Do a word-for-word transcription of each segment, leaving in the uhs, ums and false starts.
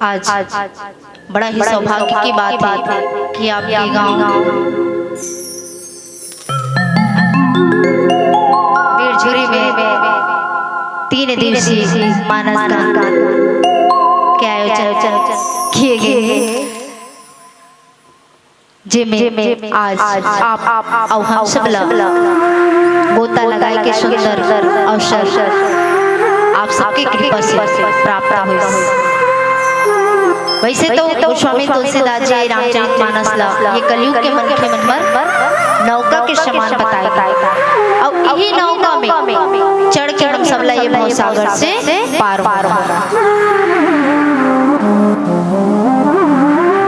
आज बड़ा ही सौभाग्य की बात है कि आपके गांव बीरझुरी में तीन दिवसीय मानस गान के आयोजन किए गए हैं, जेमे आज आप अउ हम सब ला गोता लगाए के सुंदर अवसर आप सबके कृपा से प्राप्त होइस। वैसे तो गोस्वामी तुलसीदास जी रामचरित मानस ला ये कलयुग के मनखे मन बर नौका के समान बताए गे, अउ इही नौका में चढ़ के हम सब ला ये भवसागर से पार होना।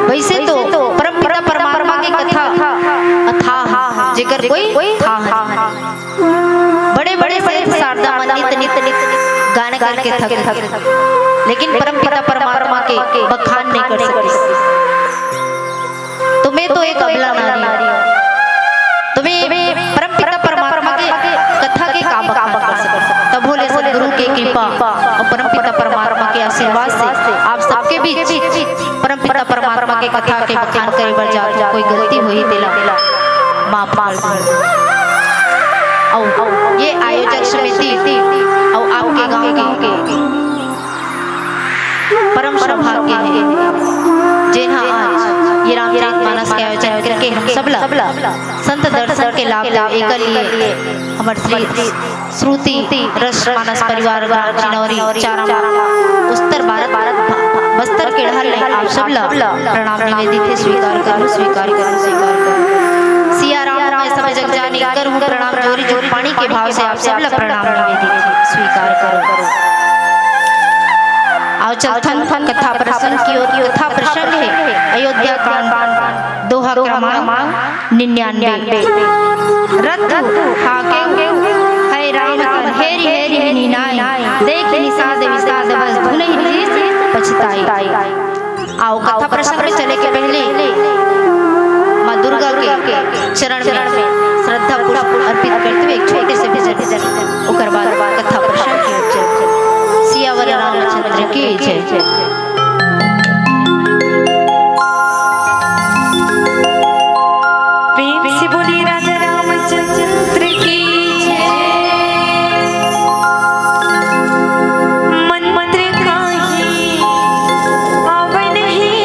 वैसे तो परमपिता परमात्मा के कथा अथाह, जेकर कोई थाह नहीं। बड़े बड़े सेठ शारदा मन नित नित गान करके थक, लेकिन परमपिता परमात्मा के बखान नहीं कर सके। तो मैं तो एक अबला नारी हूँ, तो मैं परमपिता परमात्मा के कथा के का बखान कर सकत हूँ? तब भोले सदगुरु के कृपा अउ परमपिता परमात्मा के आशीर्वाद से आप सबके बीच परमपिता परमात्मा के कथा के बखान करे बर जात हूँ। कोई गलती होही तेला माफ कर दो। अउ ये आयोजक समिति अउ आपके गांव के परम सौभाग्य हे, जेन ह आज ये रामचरित मानस के आयोजन करके हम सबला संत दर्शन के लाभ देव। एकर लिए हमर श्री श्रुति रस मानस परिवार, ग्राम चिनौरी, चारामा, उत्तर भारत, बस्तर के डहर ले आप सबला प्रणाम निवेदित हे। स्वीकार करो, स्वीकार करो, स्वीकार करो। सिया राम मैं सब जग जानी, करूँ प्रणाम जोरी जोरी, पानी के भाव से आप सबला प्रणाम निवेदित हे। स्वीकार करो। आओ चलथन कथा प्रसंग की ओर। कथा प्रसंग हे अयोध्या कांड, दोहा क्रमांक निन्यानवे। रथ हाकेउ है राम तन, हेरि हेरि विनि नाई, देखि निषाद विषाद बस, धुनहि शीस पछताई। आओ कथा प्रसंग में चले के पहले माँ दुर्गा के चरण में श्रद्धा पुष्प अर्पित करते हुए एक छोटे से भजन, ओकर बाद कथा प्रसंग की ओर चलते। सियावर रामचंद्र की जय। प्रेम से बोलिए राजा रामचंद्र की जय। मन मंत्र काही आवे नहीं,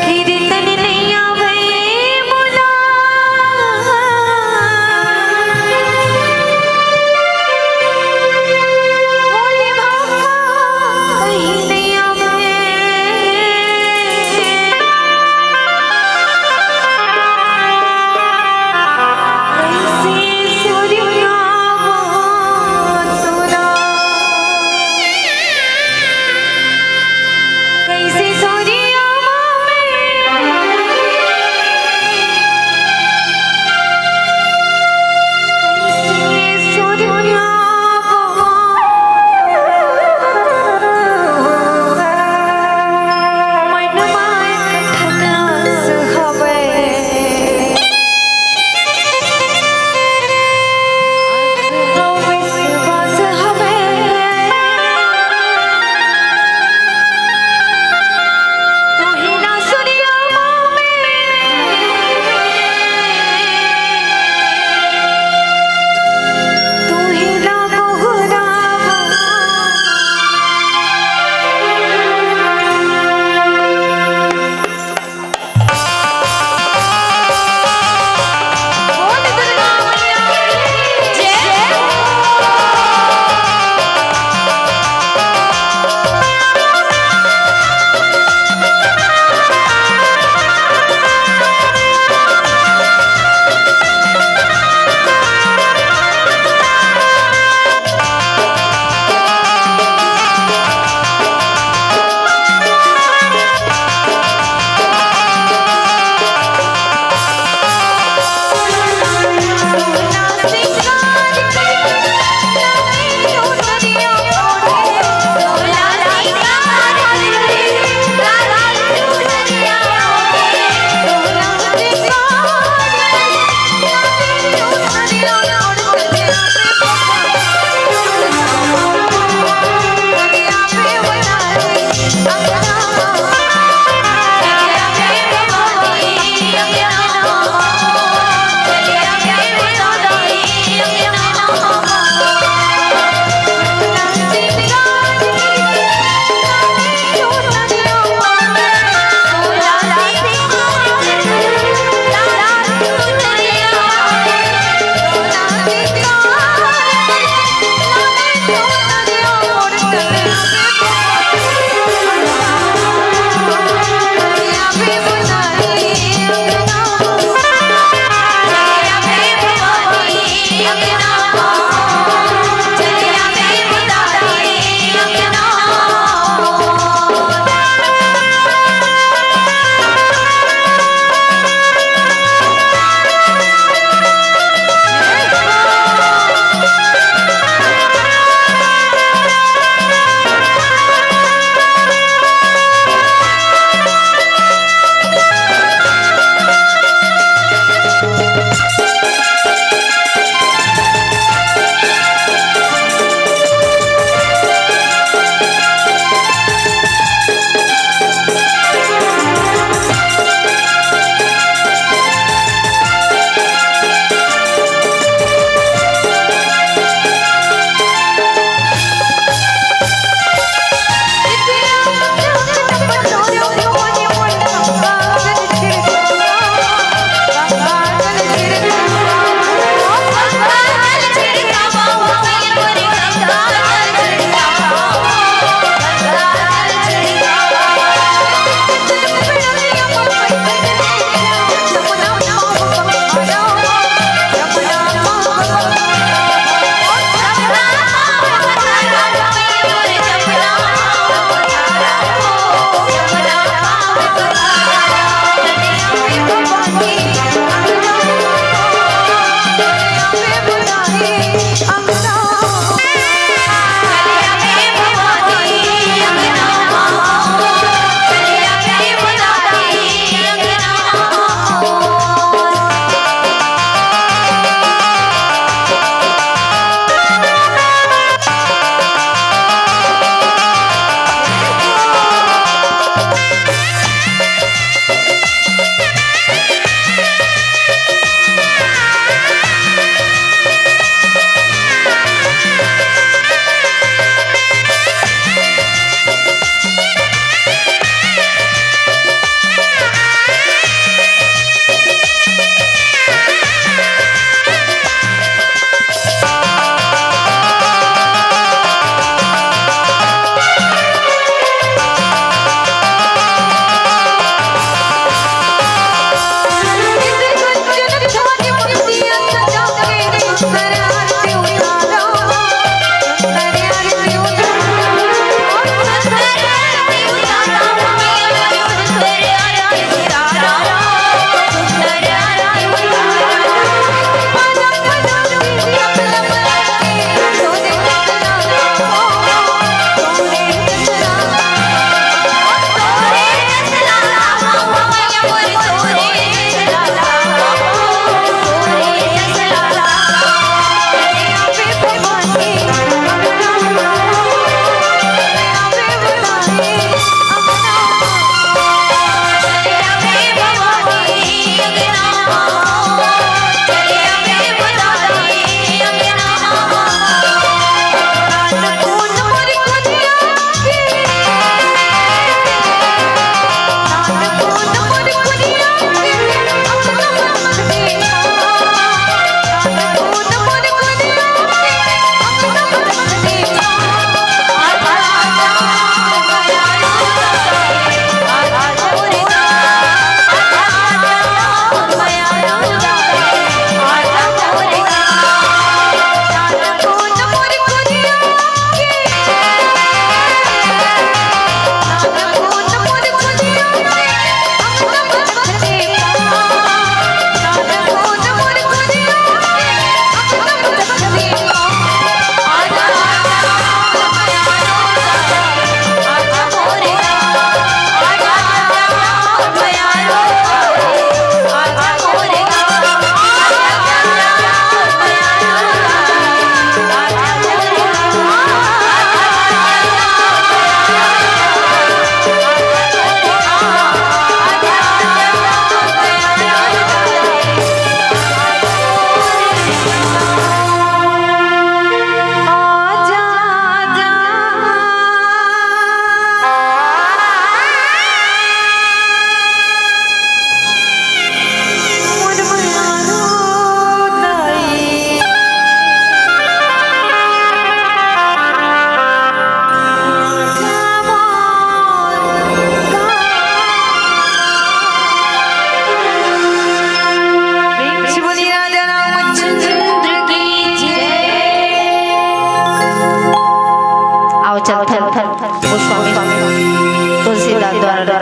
कीर्तन नहीं आवे बोला।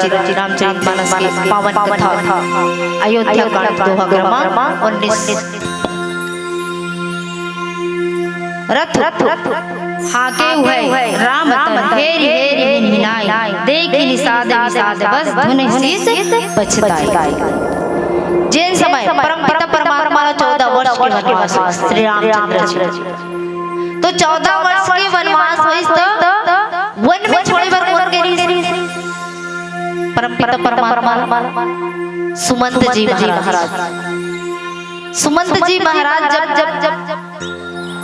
रचित रामचरित मानस के पावन कथा अयोध्या कांड दोहा क्रमांक उन्नीस। रथ हाके उहै राम तन, हेरि हेरि भिनभिनाय, देखि निषाद विषाद बस, धुनि शीस पछताय। जेन समय परमपिता परमात्मा ला चौदह वर्ष के वनवास होइस, श्री रामचंद्र जी। तो चौदह वर्ष के वनवास होइस, तो वन में छोड़े बर कोन गे रिहिस? परमपिता परमात्मा सुमंत जी महाराज। सुमंत जी महाराज जब, जब, जब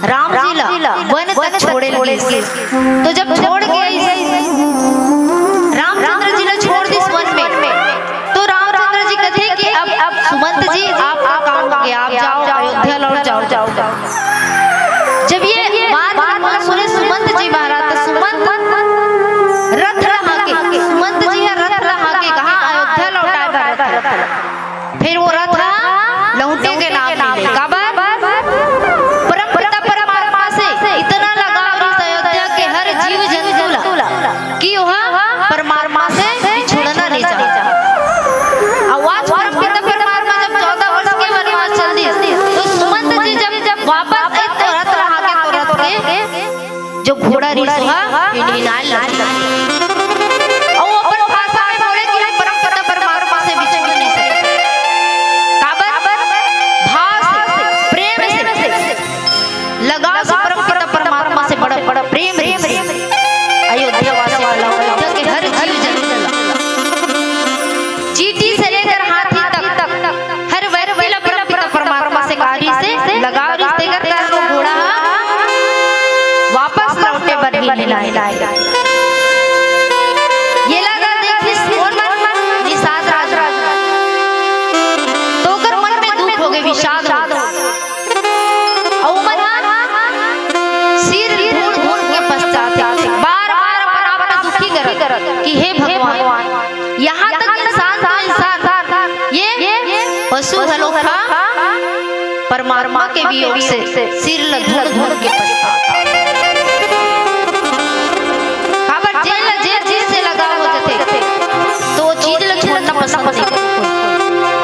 राम जी ला वन तक छोड़े लगिस, तो जब छोड़ के आइस, रामचंद्र जी ला छोड़ दिस वन में, तो रामचंद्र जी कथे कि अब, अब सुमंत जी, आपका काम हो गया, आप जाओ, अयोध्या लौट जाओ, जाओ, जाओ। जब ये बात मन सुने सुमंत जी महाराज, तो सुमंत रथ ला हाके, सुमंत जी ह रथ ला हाके, कहाँ? अयोध्या लौटाए बर रथ ला। फिर वो रथ ह लौटे के नाम नहीं ले। काबर? परमपिता परमात्मा से इतना लगाव रहिस अयोध्या के हर जीव जंतु ला कि ओहा परमात्मा से बिछुड़ना नहीं चाहत। अउ आज परमपिता परमात्मा जब चौदह वर्ष के वनवास चल दिस, तो सुमंत जी जब, जब वापस आइस तो रथ ला हाके तो रथ के जो घोड़ा रिहिस ओहा भिनभिनाय लगिस। अउ अपन भाषा में बोले कि हम परमपिता परमात्मा से बिछुड़ नहीं सकते। काबर? भाव से, प्रेम से, लगाव से परमपिता परमात्मा से बड़ा, बड़ा प्रेम रिहिस। अयोध्या वासी वाला, अयोध्या के हर जीव जंतु ला, चींटी से लेकर हाथी तक, हर व्यक्ति ला परमपिता परमात्मा से का रिहिस, लगाव रिहिस, तेकर कारण वो घोड़ा ह वापस लौटे बर नहीं मिलाय। ये लगा देखिस कोन मन? निषाद राज। तो ओकर मन में दुख हो गे, विषाद हो गे। अउ मन ह सिर धूड़ धूड़ के पछतात हे, बार बार अपन आप ला दुखी करत कि हे भगवान, यहाँ तक इंसान तो इंसान, ये पशु घलो ह परमात्मा के वियोग से सिर ल धूड़ धूड़ के पछतात। काबर? जेन ल जे चीज से लगाव हो जथे, तो वो चीज ल छोड़ना पसंद नहीं करथे।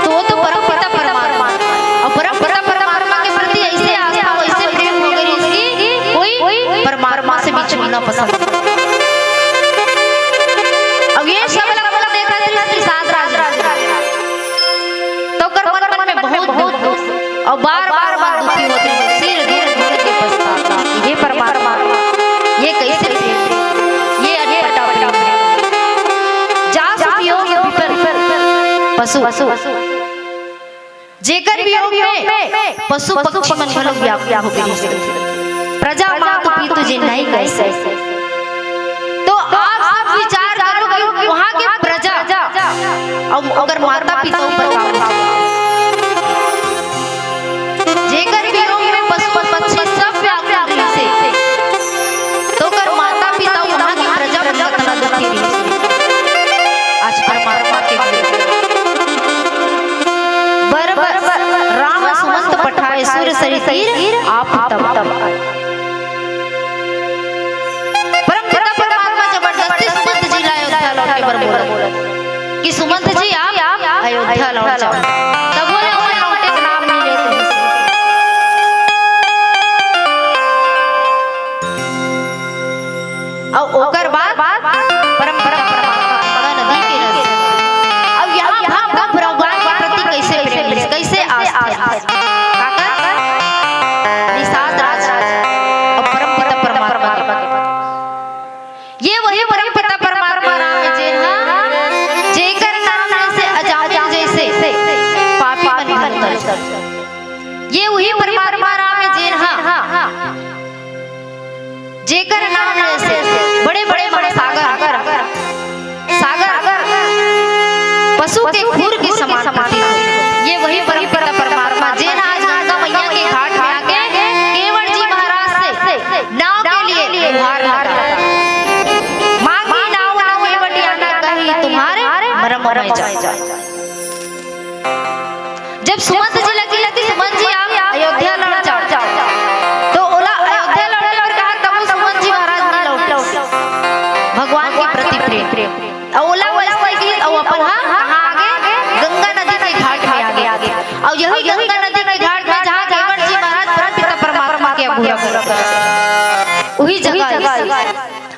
तो वो तो परमपिता परमात्मा, अउ परमपिता परमात्मा के प्रति ऐसे आस्था, ऐसे प्रेम हो गे रिहिस कि कोई परमात्मा से बिछुड़ना पसंद नहीं करथे। अब ये सब ल देखत रिहिस निषाद राज। तो ओकर मन, मन में बहुत दुख, दुख। अउ बार-बार मन दुखी होत रहिस, सिर धूड़ धूड़ के पछतात हे, हे परमात्मा, ये कइसे प्रेम, ये अटपटा प्रेम। जासु वियोग विपर पशु, जेकर वियोग में पशु पक्षी मन घलो व्याकुल हो गे रिहिस। प्रजा मातु पितु जेन नहीं कहि सके। तो आप सब विचार करो कि वहाँ के प्रजा अउ ओकर माता पिता ऊपर का बीती। जेकर वियोग में पशु पक्षी सब व्याकुल रहिसे, तो ओकर माता पिता, वहाँ के प्रजा मन कतना दुखी रहिसे। आज परमात्मा के वियोग। बर बर राम सुमंत पठाए, सुर सरि तीर आप तब। परमपिता परमात्मा जबरदस्ती सुमंत जी ला अयोध्या लौटे बर बोलत कि सुमंत जी, आप अयोध्या लौट जाओ। तब बोले, "ओमन लौटे के नाम नहीं लेते।" अउ ओकर बाद परमपिता परमात्मा गंगा नदी के रस। अब यहाँ भगवान के प्रति कैसे प्रेम, कैसे आस्था, काकर? निषाद राज अउ परमपिता परमात्मा के। ये वही परमपिता परमात्मा राम हे, जेन ह, जेकर नाम से अजामिल जैसे पापी मन घलत। ये वही परमात्मा राम हे, जेन ह, जेकर नाम से बड़े-बड़े महासागर, सागर, पशु के खुर के समान प्रतीत होथे। ये वही परमपिता परमात्मा, जेन आज गंगा मैया के घाट में आके केवट जी महाराज से नाव के लिए गुहार लगा। "मांगी नाव न केवट याना, कही तुम्हारे मरम मैं जान।" जब सुमंत जी लगी, लगी, "सुमंत जी, आप अयोध्या लौट जाओ," तो ओला अयोध्या लौटे बर कहा, तब वो सुमंत जी महाराज नहीं लौटे। भगवान के प्रति प्रेम। अउ ओला वैसे कि यही गंगा नदी के घाट में जहाँ केवट जी महाराज परमपिता परमात्मा के अघोरा करत रहे, वही जगह है।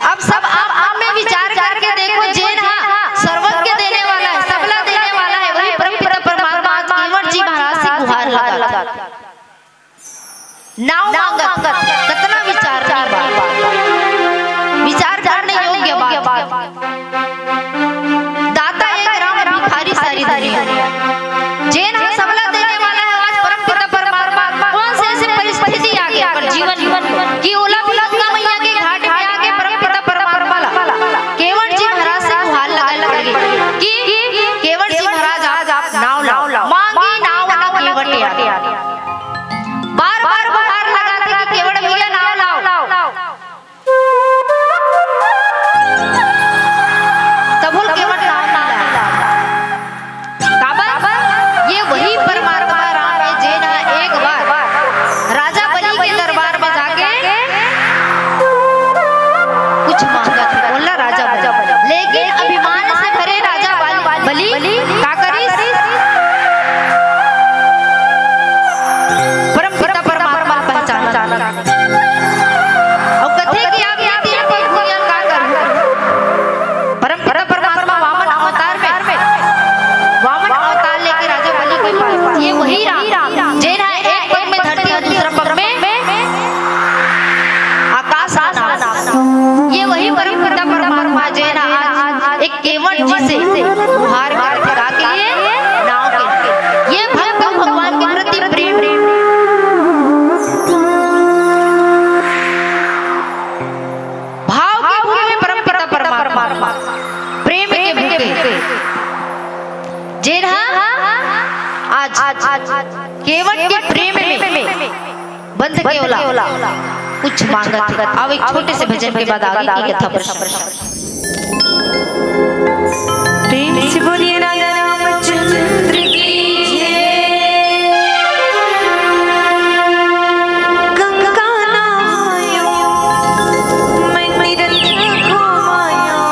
अब सब आप, आप में विचार करके देखो, जेन हा सर्वज्ञ देने वाला है, सबला देने वाला है, वही परमपिता परमात्मा आज केवट जी महाराज से गुहार लगा, नाव मांगत, कतना विचार नहीं बात, विचार करने योग्य बात। दाता एक राम, भिखारी सारी दुनिया। जेन हा सबला देने वाला है, आज परमपिता परमात्मा कौन से ऐसे परिस्थिति आ गए अपन जीवन में कि ओला भी गंगा मैया के घाट में आके परमपिता परमात्मा ला केवट जी महाराज से गुहार लगाए पड़ गई कि केवट जी महाराज, आज आप नाव लाओ, मांगी नाव ना केवट आगे। बार बार गुहार लगाथे कि केवट भैया नाव लाओ। तभो ले केवट नाव नइ लाय। काबर? ये वही परमात्मा राम हे, जेन हा एक बार राजा बलि के दरबार में जाके कुछ मांगत हे, बोला राजा बलि। लेकिन अभिमान से भरे राजा बलि, बलि का करिस? परम पिता परमात्मा पहचान। अउ कथे कि आप ये तीन पग भुइयां का करहू? परम पिता परमात्मा वामन अवतार में, वामन अवतार लेके राजा बलि के पास, ये वही राम, जेन हा एक पग में धरती अउ दूसरा पग में आकाश बनावत। ये वही परम पिता परमात्मा, जेन हा आज एक केवट जी से गुहार करके, का के लिए? नाव के लिए। ये भक्त भगवान के प्रति प्रेम। भाव के भूमि में परम पिता परमात्मा, प्रेम के भूमि। जेन हा आज केवट के प्रेम में बंध के ओला कुछ मांगत हे। अब एक छोटे से भजन के बाद आगे की कथा प्रसंग। प्रेम से बोलिए राधा रामचंद्र की जय। गंगा नहायो, मैं तीरथ घुमायो।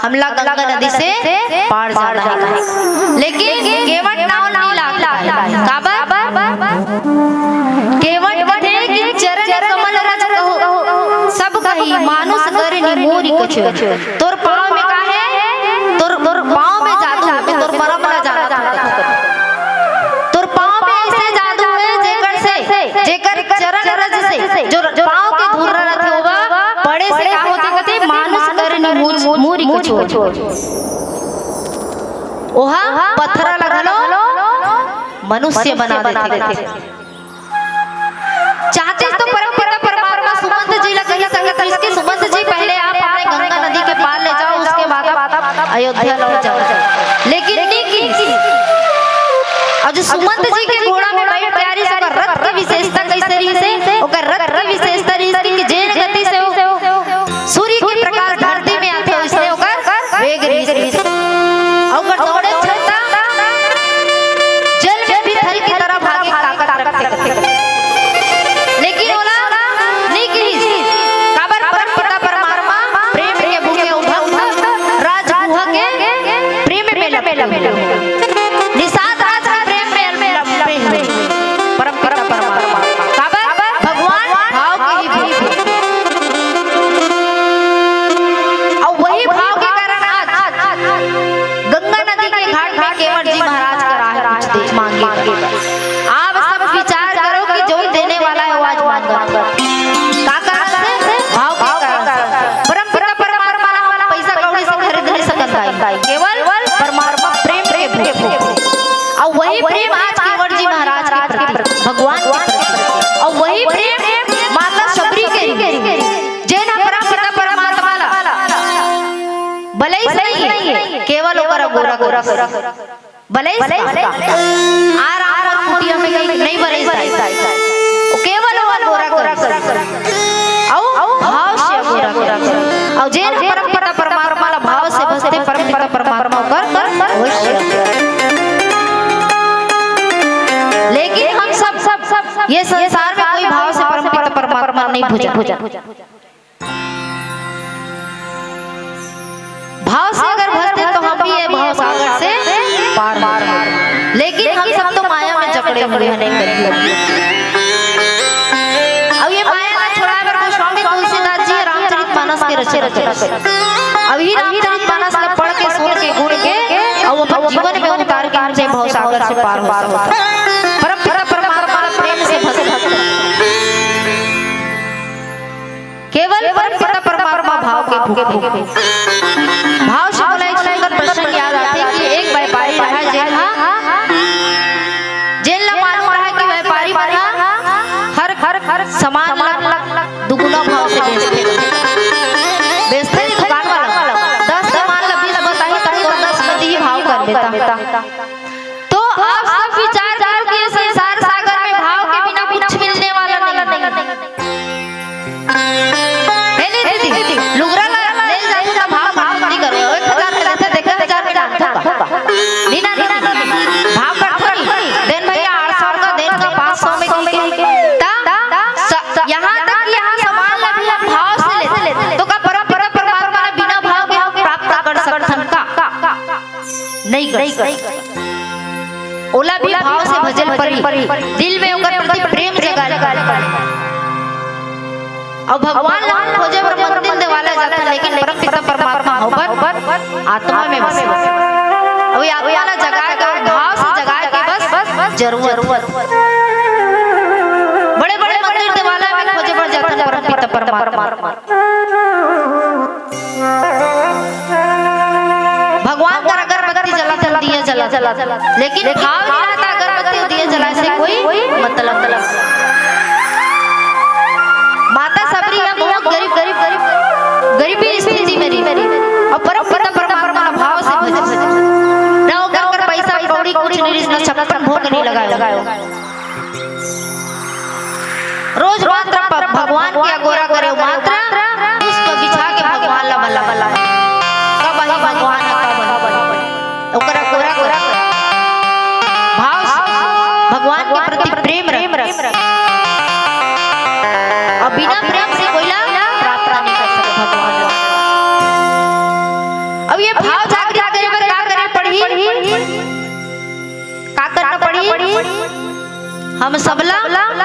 हमला गंगा नदी से पार जाना हे। लेकिन केवट नाव नहीं लागता हे। काबर? केवट कथे कि चरण कमल रज कहु, सब कही मानुष कर निमोरी कछु। तोर पाँव में का हे? तोर, तोर पाँव में जादू हे, तोर परम ला जानत हे। तोर पाँव में ऐसे जादू हे, जेकर से, जेकर चरण रज से, जो, जो पाँव के धूल रथे, ओमा पड़े से का होथे कथे, मानुष कर निमोरी कछु। ओहा पथरा ला घलो मनुष्य बना देथे। चाहतेस तो परमपिता परमात्मा सुमंत जी ला कहि सकत रहिस कि सुमंत जी, पहले आप हमें गंगा नदी के पार ले जाओ, उसके बाद आप अयोध्या लौट जाओ। लेकिन नहीं किहिस। अउ जो सुमंत जी के घोड़ा में बैठ के आ रहिस, ओकर रथ के विशेषता कइसे रहिस हे? ओकर रथ के विशेषता रहिस कि जेन गति से वो सूर्य के प्रकाश धरती में आथे, वइसने ओकर वेग रहिस। अउ ओकर दौड़े क्षमता जल में भी थल की तरह भागे के ताकत रखथे। लेकिन ओला नहीं किहिस। काबर? परमपिता परमात्मा प्रेम के भूखे अउ भक्त राजगुहा के प्रेम में लपटे। निषाद राज के प्रेम में लपटे हुए। परमपिता परमात्मा। काबर? भगवान भाव के ही भूखे। अउ वही भाव के कारण आज गंगा नदी के घाट में केवट जी महाराज करा हे कुछ दे मांगे। आप सब विचार करो कि जो देने वाला हे, वो आज मांगत हे। का कारण से? भाव के कारण से। परमपिता परमात्मा ला हम पैसा कौड़ी से खरीद नहीं सकत हे, केवल परमात्मा प्रेम के भूखे। अउ वही प्रेम आज केवट जी महाराज के प्रति, भगवान के प्रति, अउ वही प्रेम माता शबरी के, जेन ह परमपिता परमात्मा ला बलइस नहीं हे, केवल ओकर अगोरा करिस। बलइस का? आ राम मोर कुटिया में नहीं, नहीं बलइस। वो केवल ओकर अगोरा करिस। अउ भाव से अगोरा करिस। अउ जेन ह परमपिता परमात्मा ला भाव से भजथे, परमपिता परमात्मा ओकर वश। लेकिन हम सब, सब, सब, सब ये संसार में कोई भाव से परमपिता परमात्मा नहीं भजन। भाव से अगर भजते तो हम भी ये भाव सागर से पार हो जाते। लेकिन हम सब तो माया में जकड़े हुए हैं, नहीं करी। अब ये माया का छुड़ाए बर गोस्वामी तुलसीदास जी रामचरित मानस के रचना करे। अब ये रामचरित मानस ला पढ़ के, सुन के, गुण के, अब अपन जीवन में उतार के हमसे भाव सागर से पार हो सकते। परम पिता परमात्मा प्रेम से भक्त। केवल परमपिता परमात्मा भाव के भूखे। भाव से मोला एक सुंदर प्रसंग याद आथे कि एक व्यापारी रहा, जेन हा, जेन ला मालूम रहा कि व्यापारी मन हा हर, हर, हर सामान ला दुगुना भाव से बेचथे। बेचथे नहीं दुकान वाला, दस सामान ला बीस बताही, तब तो दस पति ही भाव कर देता। तो आप सब विचार करो कि ये संसार सागर में भाव के बिना कुछ मिलने वाला नहीं। हे नहीं दीदी, लुगरा ला ले जाहू त भाव, भाव नहीं करो। एक हजार में लेथे, देखे हजार में डालता। नहीं ना, नहीं ना, नहीं। भाव करथो नहीं। देन भैया आठ सौ का, देन का पाँच सौ में कहीं कहीं। ता, स-, यहाँ तक कि यहाँ सामान ला भी हम भाव से लेते। तो का परम, परम परमात्मा ला बिना भाव के हम प्राप्त कर सकथन का? नहीं कर सकते। ओला भी भाव से भजल परी, दिल में ओकर प्रति प्रेम जगाल परी। अब भगवान ला खोजे बर मंदिर देवाला जाता, लेकिन परम पिता परमात्मा होकर आत्मा में बसे। अब ये आत्मा ला जगाए के, भाव से जगाए के बस जरूरत। बड़े बड़े मंदिर देवाला में खोजे बर जाता परम पिता परमात्मा। भगवान कर अगरबत्ती जलाथन, दिया जलाथन, लेकिन भाव नहीं रहता अगरबत्ती अउ दिया जलाए से कोई मतलब। माता सबरी ह बहुत गरीब, गरीब, गरीब, गरीबी स्थिति में रही, अउ परम पिता परमात्मा भाव से भजे। ना ओकर कर पैसा कौड़ी कुछ नहीं रहिस, ना छप्पन भोग नहीं लगायो। रोज मात्र प-, भगवान के अगोरा करे, मात्र पुष्प बिछा के भगवान ला बला, बला। कब आही भगवान ह, कब आही? ओकर अगोरा करे। भाव से, भगवान के प्रति प्रेम रख। अउ बिना प्रेम से कोई ला प्राप्त नहीं कर सकता भगवान ला। अब ये भाव जागृत करे बर का करे पड़ही? का करना पड़ही? हम सबला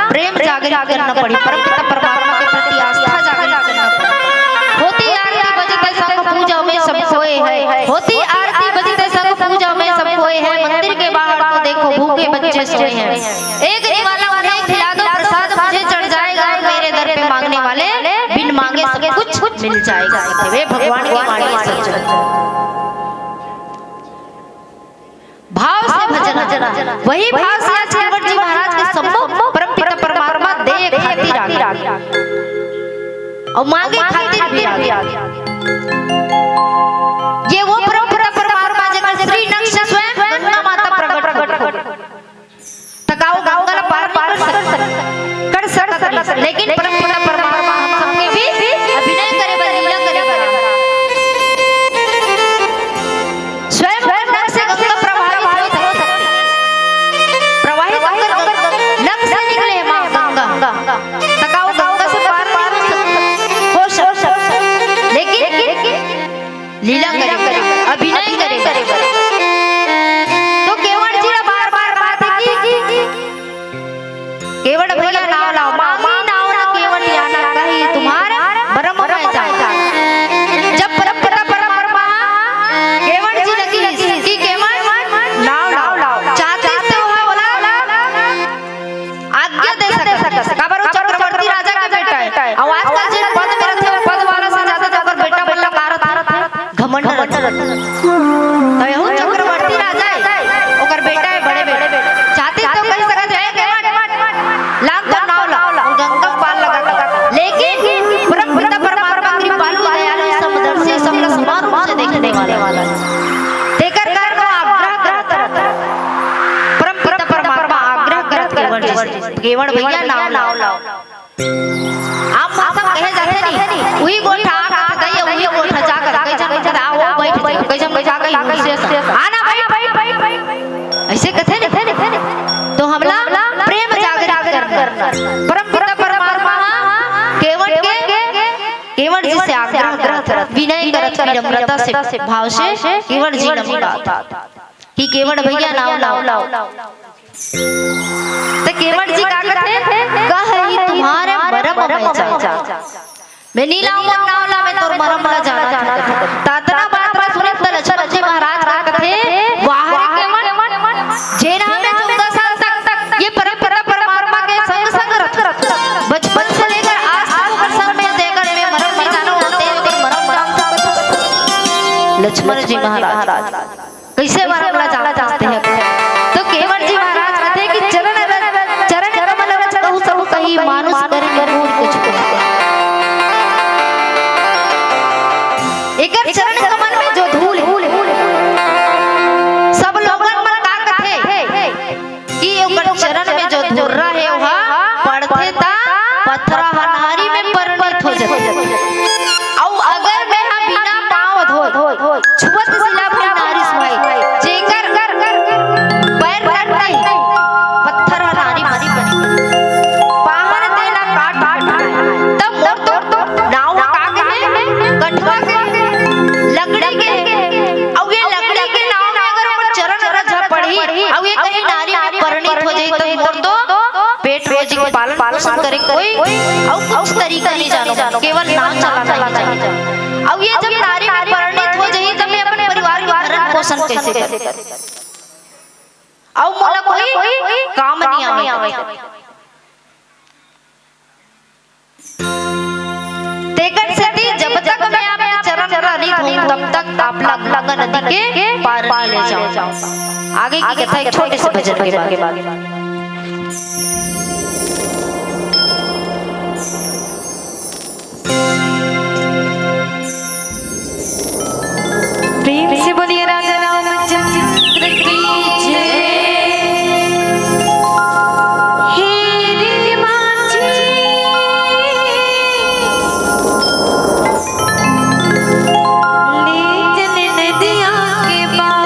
प्रेम जागृत करना पड़ही। परमपिता परमात्मा के प्रति आस्था जागृत करना पड़ही। होती आरती बजत संग पूजा में सब कोय है। होती आरती बजत संग पूजा में सब कोय है। मंदिर के बाहर तो देखो भूखे बच्चे सोए हैं। एक निवाला उन्हें खिला दो, प्रसाद मुझे चढ़ जाएगा और मेरे दर पे मांगने वाले बिन मांगे सब कुछ मिल जाएगा। हे भगवान की वाणी सच है। भाव से भजन, वही भाव से आज केवट जी महाराज के सम्मुख परमपिता परमात्मा देय खातिर आ गए। अउ मांगे खातिर भी आ गए। ये वो परमपिता परमात्मा जेकर श्री नक्ष स्वयं गंगा माता प्रकट हो। त का वो गंगा ला पार नहीं कर सकत, कर सकत नहीं। लेकिन परमपिता परमात्मा हम सबके भी अभिनय करे बर, लीला करे बर स्वयं नक्ष से गंगा प्रवाहित होत हे। प्रवाहित होकर नक्ष से निकले माँ गंगा। त का वो गंगा से पार नहीं हो सकत? लेकिन लीला करे बर, अभिनय करे बर। तो केवट जी ला बार-बार बात की, केवट भैया नाव लाव, मांगी नाव न केवट आना, कही तुम्हार मरम मैं जाना। जब परमपिता परमात्मा केवट जी लगी कि केवट नाव लाव, चाहते से वहाँ बोला आज्ञा दे सकत हे। काबर वो चक्रवर्ती राजा के बेटा हे। अउ आजकल जेन पद में रथे, वो पद वाला से ज्यादा तो ओकर बेटा मन ला का रथे? घमंड रथे। त यहू चक्रवर्ती राजा हे, ओकर बेटा हे, बड़े बेटा। चाहते तो कह सकत हे, "ए, केवट, लांग तो नाव ला।" अउ गंगा पार लगा था। लेकिन परमपिता परमात्मा कृपालु, दयालु, समदर्शी, सबला समान रूप से देखने वाला हे। तेकर कारण वो आग्रह करत हे। परमपिता परमात्मा आग्रह करत केवट जी से, "केवट भैया, नाव लाव।" आम भाषा में कहे जाथे नहीं, उही गोठा आ कथे, उही गोठा जा कर, कइझन कथे, आ, वो बैठ जा, कइझन कथे, आ, कहीं से आ ना, बैठ, बैठ, बैठ, बैठ। अइसे कथे नहीं, तो हमला प्रेम जागृत करना। परमपिता परमात्मा केवट के, केवट जी से आग्रह करत, विनय करत, विनम्रता से, भाव से केवट जी नमस्कार। कि केवट भैया नाव लाव। त केवट जी का कथे? कही तुम्हार मरम मैं जाना। मैं नी लाऊं मोर नाव ला, मैं तोर मरम ला जाना चाहत हूं। त अतना बात ला सुनत त लक्ष्मण जी महाराज का कथे, वाह रे केवट, जेन हा मैं चौदह साल तक ये परमपिता परमात्मा के संग संग रथ, बचपन से लेकर आज तक ओकर संग में देकर मैं मरम नहीं जाना, ते ओकर मरम जान सकत हस। लक्ष्मण जी महाराज कइसे मरम ला जान सकथे? तो केवट जी महाराज कथे कि चरण रज, चरण कमल रज कहु सब कही, मानुष कर निगूढ़ कुछ कुछ। एकर चरण कमल में जो धूल हे, सब लोगन मन का कथे कि ओकर चरण में जो धुर्रा हे, ओहा पड़थे त पथरा ह नारी में परिणत हो जथे। अउ अगर मैं ह बिना पांव धोए छुअत सिला भई नारी सुहाई, जेकर पैर लगथे पत्थर ह नारी बनी बनी, पाहर तेला काट काट, तब मोर तो नाव का कहे, कठवा के, लकड़ी के, अउ ये लकड़ी के नाव में अगर ओकर चरण रज ह पड़ही, अउ ये कहीं नारी में परिणत हो जाही, त मोर तो पेट रोजी के पालन पोषण करे कोई अउ कुछ तरीका नहीं जानो, केवल नाव चलाना ही जानो। अउ ये जब नारी में परिणत हो जाही, तब मैं अपन परिवार के भरण पोषण कइसे करूं? अउ मोला कोई काम नहीं आवे। तेकर सेती जब तक मैं आपके चरण ला नहीं धोऊं, तब तक आप ला गंगा नदी के पार नहीं ले जाऊं। आगे की कथा एक छोटे से भजन के बाद। प्रेम से बोलिए राजा रामचंद्र की जय। हे रे माझी, ले चल नदिया के पार।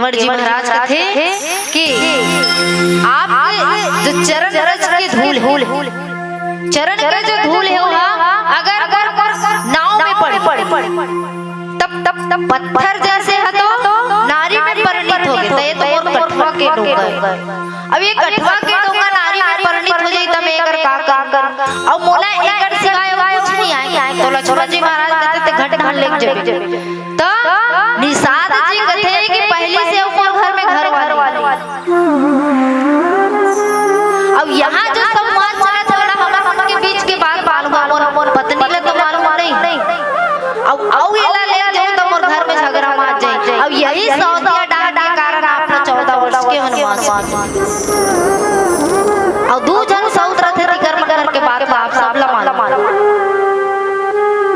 केवल जी महाराज कथे कि आपके जो चरण रज के धूल हे, चरण के जो धूल हे, ओहा अगर नाव में पड़ही, तब, तब, तब पत्थर जैसे ह तो नारी में परिणित होगे, त ये तो मोर कठवा के डोंगा हे। अब ये कठवा के डोंगा नारी में परिणित हो जाही, त मैं एकर का करहूं? अउ मोला एकर सिवाय अउ कुछ नइ आय। तो लक्ष्मण जी महाराज कथे, "ते घट ढांड लेके जाबे।" त निषाद जी कथे कि पहिली से अउ मोर घर में घर वाली। अब यहाँ जो संवाद चलत हे, ओला हमर मन के बीच के बात मालूम हे, मोर पत्नी ला तो मालूम नइ। अब अउ एला ले जाहूं त मोर घर में झगरा मच जाही। अब यही सौतिया डाहर के कारण आप ला चौदह वर्ष के वनवास। अउ दू झन सौत रथे, तिकर मन घर के बात ला आप सब ला मालूम।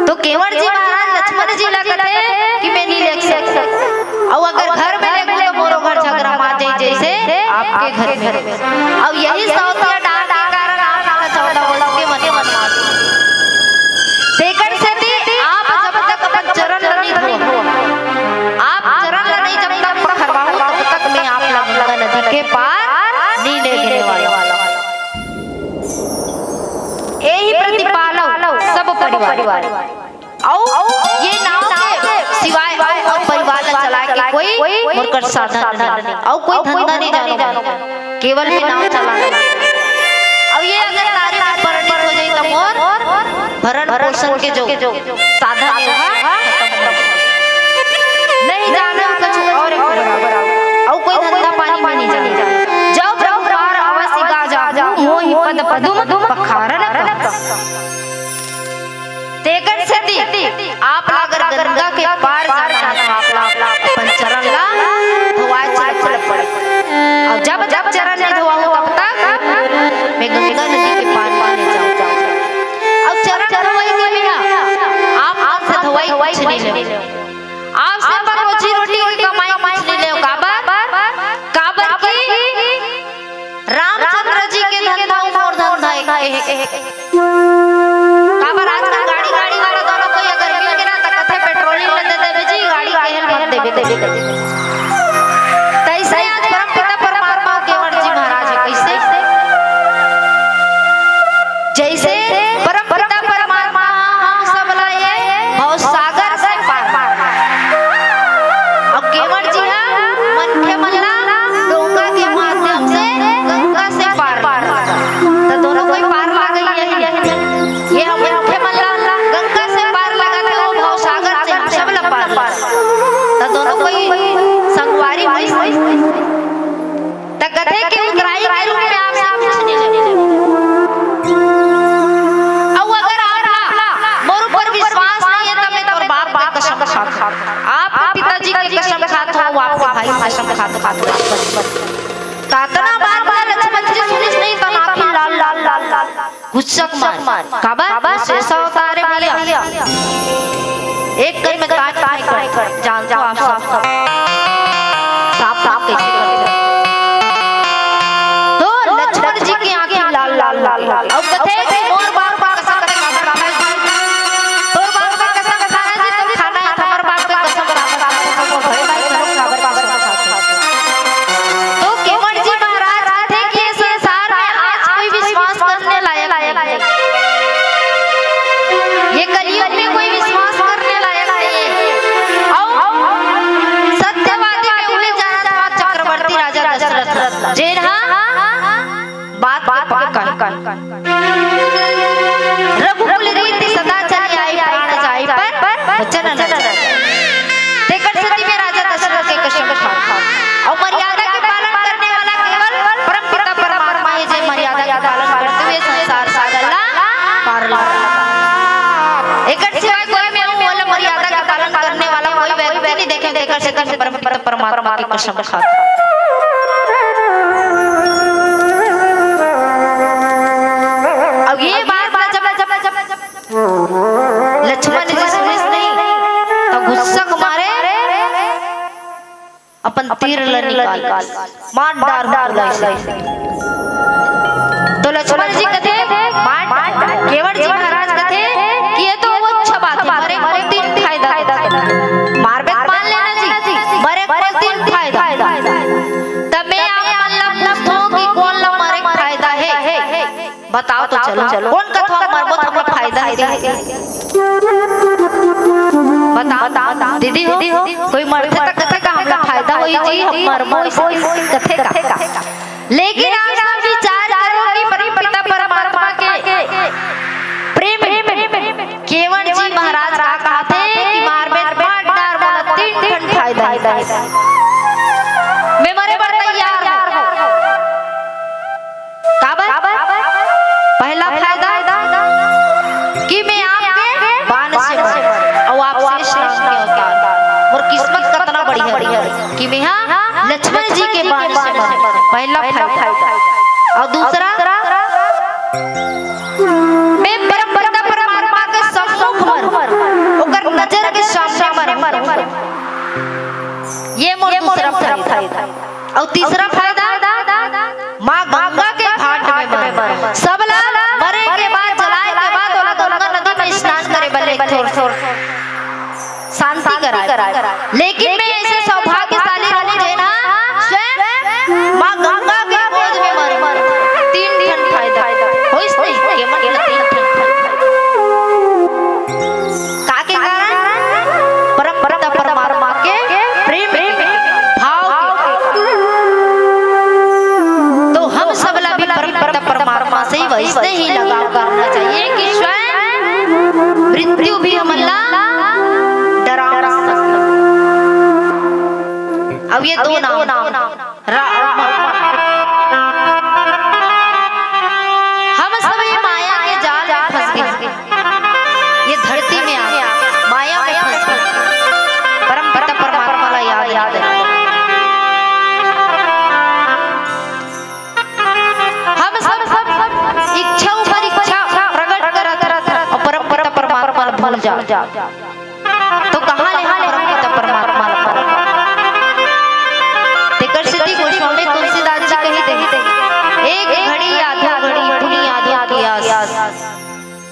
तो केवट जी महाराज लक्ष्मण जी ला कथे कि मैं नइ लेग सकंव। अउ अगर घर में लेगहूं त मोरो घर झगरा मच जाही, जैसे आपके घर में। अउ यही सौतिया डाहर के कारण आप ला चौदह वर्ष के वनवास। तेकर सेती आप जब तक अपन चरण ल नइ धोवव, आप चरण ल नइ जब तक पखरवाहू, तब तक मैं आप ला गंगा नदी के पार नइ लेगने वाला। एही प्रति पालव सब परिवार। अउ ये नाव के सिवाय अउ, अउ परिवार ला चलाय के कोई मोर कर साधन नइ, अउ कोई धंधा नइ जानो, केवल मैं नाव चलाना। अउ ये अगर नारी में परिणित हो जाही त मोर भरण पोषण के जो साधन हे, ओहा खतम हो जाही। नइ जानन कछु अउ एक बराबर, अउ कोई धंधा पानी में नइ जानन। जब प्रभु पार अवसि गा जाहू, मोहि पद पदुम पखारन कहा। तेकर सेती आप ला अगर गंगा के पार जाना हे, आप ला अपन चरण ला धोवाय चल पड़ही। अउ जब, जब चरण नइ धोवाहू, तब तक मैं गंगा नदी के पार नइ जाहूं। अउ चरण धोवई के बिना आप मन से धोवई कुछ नइ लेव। आप से अपन रोजी रोटी के कमाई कुछ नइ लेव। काबर? काबर कि रामचंद्र जी के धंधा अउ मोर धंधा एक, एक, एक। काबर आजकल गाड़ी, गाड़ी वाला दोनों कोई अगर मिल गे ना, त कथे पेट्रोल ल दे देबे जी, गाड़ी के हेल मत देबे, देबे, देबे। तइसे आज परमपिता परमात्मा केवट जी महाराज हे, कइसे? जइसे परमपिता परमात्मा ह हम सब ला ये भवसागर से पार, अउ केवट जी ह मनखे मन ला डोंगा के माध्यम से गंगा से पार। त दोनों कोई पार लगा हे। ये हम मनखे मन ला गंगा से पार लगाथे, वो भवसागर से हम सब ला पार लगा। त दोनों कोई संगवारी होइस। त कथे कि उतराई के रूप में आप सब कुछ नइ लेव। अउ अगर आप ला मोर ऊपर विश्वास नइ हे, त मैं तोर बाप के कसम खात हंव, आपके पिताजी के कसम खात हंव, आपके भाई के कसम खात हंव। त अतना बात ला लक्ष्मण जी सुनिस नहीं, त आंखी लाल, लाल, लाल, लाल, गुस्सा के मारे। काबर? शेषावतार हे भइया। एक कन में काट, काट, काट, काट। जानथो आप सब। साफ, साफ कइसे करथे। तो लक्ष्मण जी के आंखी लाल, लाल, लाल, लाल। अउ कथे कि मोर बाप के कसम, तोर बाप के कसम खाना हे जी, तोर खाना हे, हमर बाप के कसम खाना हे, मोर बड़े भाई घलो काबर कसम खाथे। तो केवट जी महाराज कथे कि ये संसार में आज कोई विश्वास करने लायक नहीं। ये कलयुग में कोई विश्वास करने लायक नहीं हे। अउ सत्यवादी में उही जानत हे चक्रवर्ती राजा दशरथ, जेन ह बात के पक्का हे। रघुकुल रीति सदा चली आई, प्राण जाई पर वचन न जाई। तेकर सेती में राजा दशरथ के कसम खा। अउ मर्यादा के पालन करने वाला केवल परमपिता परमात्मा हे, जे मर्यादा के पालन करते हुए संसार सागर ला पार लगा। एकर सिवाय कोई में वो वाला मर्यादा के पालन करने वाला कोई व्यक्ति नहीं देखे, तेकर सेती में परमपिता परमात्मा के कसम खा। अब ये बात जब, जब, जब, जब लक्ष्मण जी सुनिस नहीं, त गुस्सा के मारे अपन तीर ल निकाल, मार डार, डार, डार। तो लक्ष्मण जी कथे, मार डार। केवट जी महाराज कथे कि ये तो वो अच्छा बात हे, मरे कोई तीन फायदा। मारबे त मान लेना जी, मरे कोई तीन फायदा। बताओ तो चलो, चलो। कोन कथवा मरबो त हमला फायदा हे? बताओ, बताओ, दीदी हो, कोई मरथे त कथे का हमला फायदा होई जी, हम मरबो, कथे का? लेकिन आज हम विचार करो कि परमपिता परमात्मा के प्रेम में केवट जी महाराज का कहाथे कि मार में मार डार, मोला तीन ठन फायदा हे। मैं मरे बर तैयार हूँ। काबर? पहला फायदा कि मैं आपके बाण से मरूं, अउ आप शेष नाग के अवतार। मोर किस्मत कतना बढ़िया हे कि मैं हा लक्ष्मण जी के बाण से मरूं। पहला फायदा। अउ दूसरा, मैं परमपिता परमात्मा के सम्मुख मरूं, ओकर नजर के सामने मरूं। ये मोर दूसरा फायदा। अउ तीसरा फायदा, माँ गंगा के घाट में मरूं। सबला मरे के बाद, जलाए के बाद ओला गंगा नदी में स्नान करे बर लेगथों, शांति कराए। लेकिन मैं ऐसे सौभाग्यशाली रहूं जेन हा स्वयं माँ गंगा के गोद में मरूं। तीन ठन फायदा। होइस नहीं? केवट ला तीन ठन फायदा। का के कारण? परमपिता परमात्मा के प्रेम के भाव के। तो हम सबला भी परमपिता परमात्मा से वैसने ही लगाव करना चाहिए कि स्वयं मृत्यु भी हमन ला डरा ना सके। अब ये दो नाम, रा-, हम सब ये माया के जाल में फंस गए, ये धरती में आ, माया में फंस गए। परमपिता परमात्मा ला याद नहीं करते। हम सब, सब इच्छा ऊपर इच्छा प्रकट करत, करत, अउ परमपिता परमात्मा ला भूल जा। तो कहाँ ले हम परमपिता परमात्मा ला? तेकर सेती गोस्वामी तुलसीदास जी कहिथे, "एक घड़ी आधो घड़ी पुनि आधो की आस,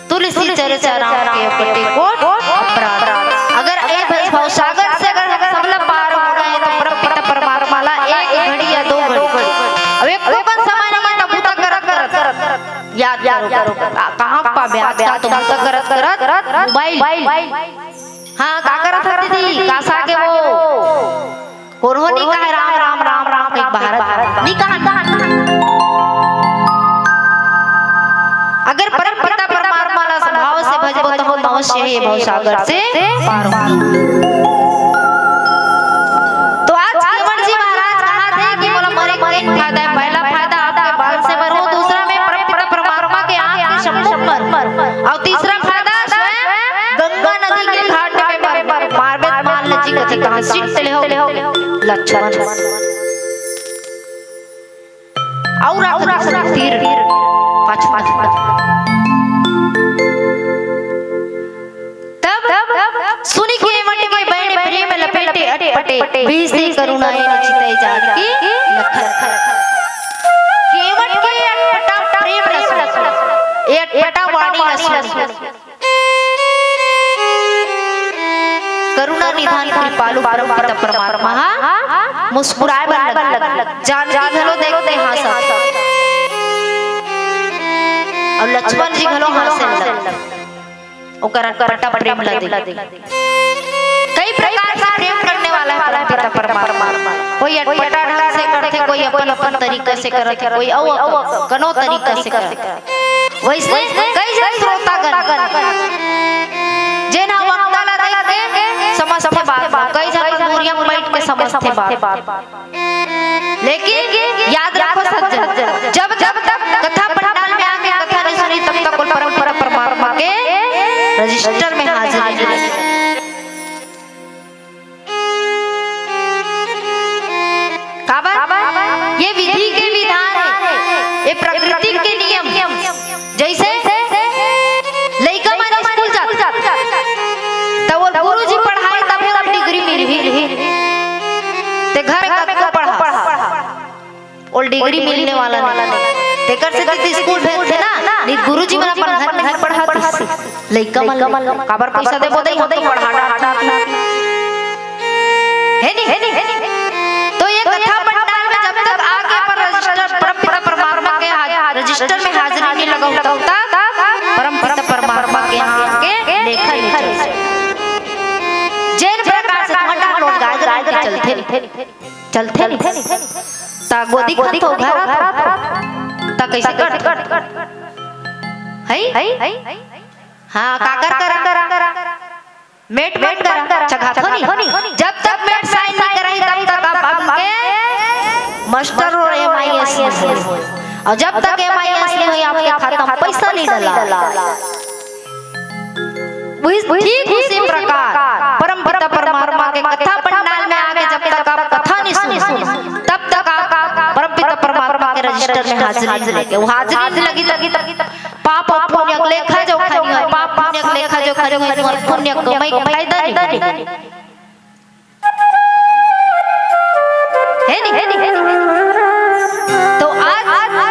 तुलसी चर्चा राम के कटे कोट अपराध।" अगर ए भव सागर से अगर हम सबला पार होना हे, तो परमपिता परमात्मा ला एक घड़ी या दो घड़ी, अब एको कन समय नहीं हे, तब बूता करत, करत याद करो, करो। का-, कहाँ पाबे आजकल तो बूता करत, करत मोबाइल। हाँ, का करत हस दीदी? कासा के वो कोरहो नी कहे राम, राम, राम, राम, एक भारत नी कहा, नी कहा। अगर परमपिता परमात्मा ला भाव से भजबो, तो हम अवश्य ही भवसागर से पार होबो। तो आज केवट जी महाराज कहाथे कि मोला मरे के तीन फायदा हे। पहला फायदा आपके बाण से मरूं, दूसरा मैं परमपिता परमात्मा के आँख के सम्मुख मरूं, अउ तीसरा फायदा स्वयं गंगा नदी के घाट में मरूं। मारबे त मान ले जी कथे, कहाँ सीट ले हो लक्ष्मण। अउ रात तीर पाँच, पाँच, पाँच। तब सुनि केवट के बहिनी प्रेम लपेटे अटपटे, बिहसे करुणा एन चितय जानकी लखन। केवट के अटपटा प्रेम रस, ए अटपटा वाणी रस। करुणा निधान कृपालु परम पिता परमात्मा हा मुस्कुराए बर लगन। जानकी घलो देखथे हाँसत, अउ लक्ष्मण जी घलो हाँसे लगन। ओकर अटपटा प्रेम ला देख। कई प्रकार से प्रेम करने वाला है परम पिता परमात्मा। कोई अटपटा ढंग से करथे, कोई अपन अपन तरीका से करथे, कोई अउ अपन कनो तरीका से करथे। वैसे कई झन श्रोतागण, जेन ह वक्ता ला देख के समझथे बात, कई झन दूरिया में बैठ के समझथे बात। लेकिन याद रखो सज्जन, जब तक कथा पंडाल में आके कथा नहीं सुनी, तब तक ओला परम परम परमात्मा के रजिस्टर में हाजिरी नहीं लगी। काबर? ये विधि के विधान है, ये प्रकृति के नियम। जैसे लइका मन स्कूल जात, त वो गुरुजी पढ़ाई तभे वो डिग्री मिलही। ते घर में कतको पढ़ा, वो डिग्री मिलने वाला नहीं। तेकर से तो स्कूल भेजथे ना, नहीं गुरुजी मन अपन घर, घर पढ़ात। लइका मन काबर पैसा देबो दई, हम तो पढ़ा डारथन। है नी? है नी? तो ये कथा पंडाल में जब तक आके अपन रजिस्टर, परम पिता परमात्मा के हाथ रजिस्टर रजिस्टर में हाजिरी नइ लगाहू, तब तक परमपिता परमात्मा के यहाँ आके लेखा नइ चलय। जेन प्रकार से तुँहर डाँड़ लोट गाय गरुवा के चलथे, चलथे नइ, त गोदी खाथो, घर आथो, त कइसे करथो? हई? हाँ, काकर करा? मेट, मेट करा, चघाथो नइ। जब तक मेट sign नइ कराही, तब तक आप हमके मास्टर हो, M I S नइ हो। अउ जब तक M I S नइ होही, आपके खाता में पइसा नइ डला। उही, ठीक उसी प्रकार परमपिता परमात्मा के कथा पंडाल में आके जब तक आप कथा नइ सुनहू, तब तक आप परमपिता परमात्मा के रजिस्टर में हाजिरी नइ लगे। वो हाजिरी नइ लगी, लगी, लगी, पाप अउ पुण्य के लेखा जोखा नइ होय, पाप पुण्य के लेखा जोखा नइ होय, तुँहर पुण्य कमई के फायदा नइ होय। हे नइ, हे नइ, हे नइ। तो आज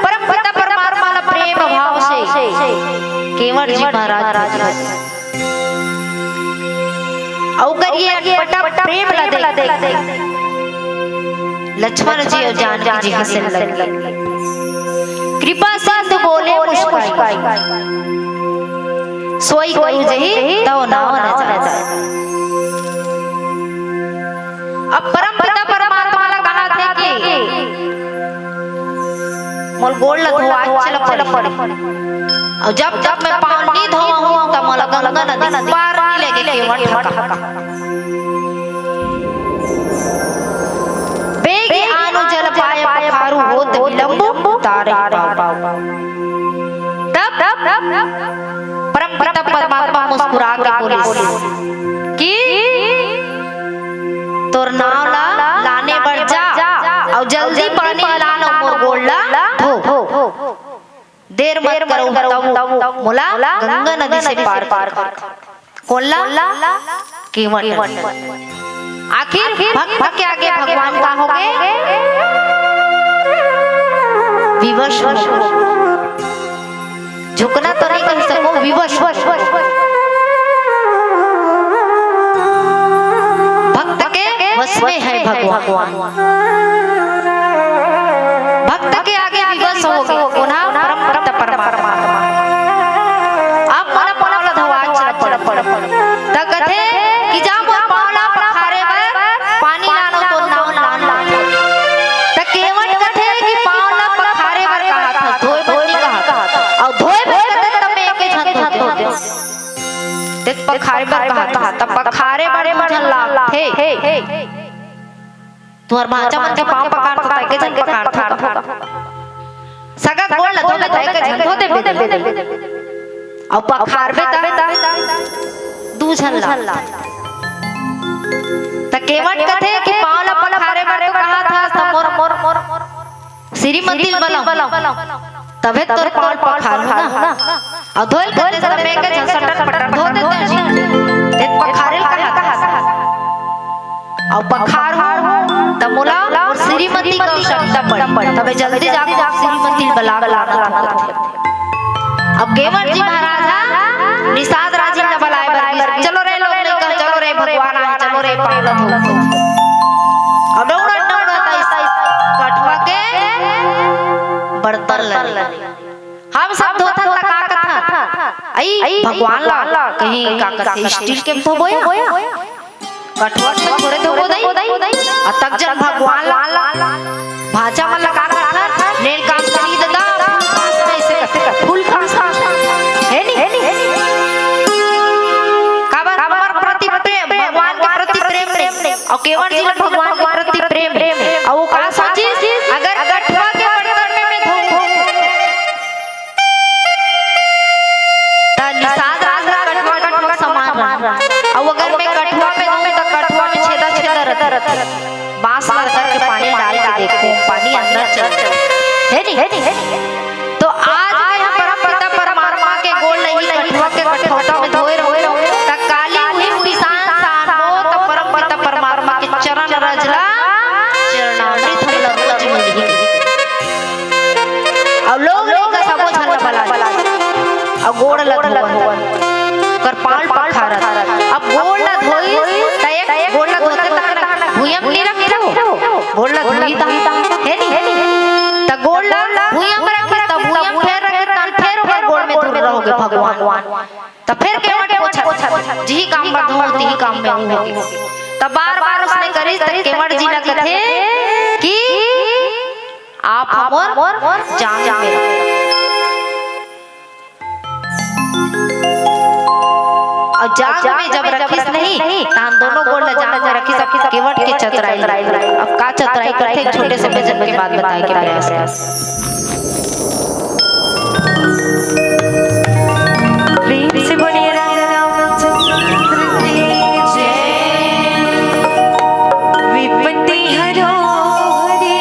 परमपिता परमात्मा ला प्रेम भाव से केवट जी महाराज अउ करिए अटपटा प्रेम ला देख। लक्ष्मण जी अउ जानकी जी हँसे लगे। कृपा सिंधु बोले मुस्काई, सोई करू जही तव नाव न जाय। अब परमपिता परमात्मा ला कहत हे कि मोर गोड़ ला धोवा चल पड़ही। अउ जब तक मैं पाँव नइ धोवहूँ, त मोला गंगा नदी पार नइ लेगे केवट ह। बेग आनु जल पाय पखारू होत विलंबु तारहि पाऊ। तब परमपिता परमात्मा मुस्कुरा के बोलिस कि तोर नाव ला लाने बर जा, अउ जल्दी पानी लान अउ मोर गोड़ ला धो। देर मत करहू, तब मोला गंगा नदी से पार कर। कोन ला? केवट। आखिर भक्त के आगे भगवान का होगे? विवश हो। झुकना तो नहीं कह सको, विवश। भक्त के वश में है भगवान। भक्त के आगे विवश होगे, कोना? परम पिता परमात्मा। अब मोला पाँव ला धोवा चल पड़। त कथे कि जा मोर पाँव ला पखारे बर पानी लानो तो नाव लान ला। त केवट कथे कि पाँव ला पखारे बर कहा था, धोए बर नहीं कहा था। अउ धोए बर कथे तब मैं एके झन धोते। देख पखारे बर कहा था, तब पखारे बर झन ला। हे, तुँहर भाँचा मन के पाँव पखारथो, त एके झन पखारथो। सगा गोड़ ला धोबे, त एके झन धो देबे। अउ पखारबे त दू झन ला। त केवट कथे कि पाँव ला पखारे बर तो कहा था, त मोर, मोर, मोर श्रीमती ल बलाओ, तभे तोर पाँव पखारहूँ ना। अउ धोए ल कथे त मैं एके झन सटर पटर धो देते जी। ते पखारे ल कहा था। अउ पखारहूँ त मोला मोर श्रीमती के आवश्यकता पड़ही। तभे जल्दी जाके श्रीमती ल बला के लाना था। अब केवट जी महाराज ह निषाद राजिन ला बलाए बर गिस। चलो रे लोग लइका, चलो रे भगवान आए, चलो रे पाँव ला धो। अब दौड़त दौड़त आइस कठवा के बर्तन ल ले। हम सब धोथन त का कथन? अई भगवान ला कहीं का कथे, स्टील के धोबो या? कठवा के थोरे धोबो दई। अतक जन भगवान ला, भाँचा मन ला का कथन? नेल काम करी ददा, फूल खास, ऐसे करथे, फूल खास। हे नी? काबर? हमर प्रति प्रेम, भगवान के प्रति प्रेम नहीं। अउ केवट जी ला भगवान के प्रति प्रेम नहीं। अउ वो का सोचिस, अगर कठवा के बर्तन में मैं धोऊं, त निषाद राज ला कठवा, कठवा समान रहा। अउ अगर मैं कठवा में धोऊं, त कठवा में छेदा, छेदा रहता। बांस ला करके पानी डाल के देखो, पानी अंदर चल, हे नी? तो आज मैं ह परम पिता परमात्मा के गोड़ ल इही कठवा के कठौता में धोए रहूं, त काली उही पिसान सान हो, त परम पिता परमात्मा के चरण रज ला चरणामृत हमला रोज मिलही। अउ लोग लइका सबो झन ला बला, अउ गोड़ ला धोवन, ओकर पाँव पखारत। अब गोड़ ला धोइस, त एक गोड़ ला धोते तहान भुइयां म नी रखथो, गोड़ ला धोई तहान, हे नी? त गोड़ ला भुइयां म रखिस, त भुइयां म फेर भगवान। त फेर केवट पूछत, जिही काम बर धोहूं, तिही काम में हूं होगे। त बार बार उसने करिस, त केवट जी ला कथे कि आप हमर जांग में रखो। अउ जांग में जब रखिस नहीं, तहान दोनों गोड़ ला जांग में रखिस, अब केवट के चतुराई। अब का चतुराई करथे, छोटे से भजन के बाद बताए के प्रयास करथे। प्रेम से बोलिए राजा रामचंद्र की जय। विपत्ति हरो हरि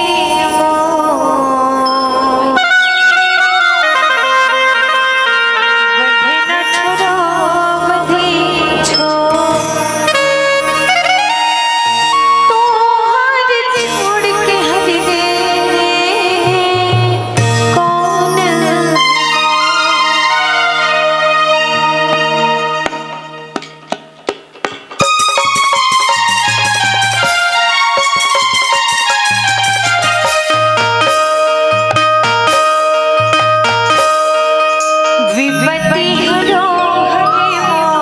मोर, बढ़े न छोड़ो बधे छोड़। तोहर छोड़ के हरि रे कौन। विपत्ति हरो हरि मोर,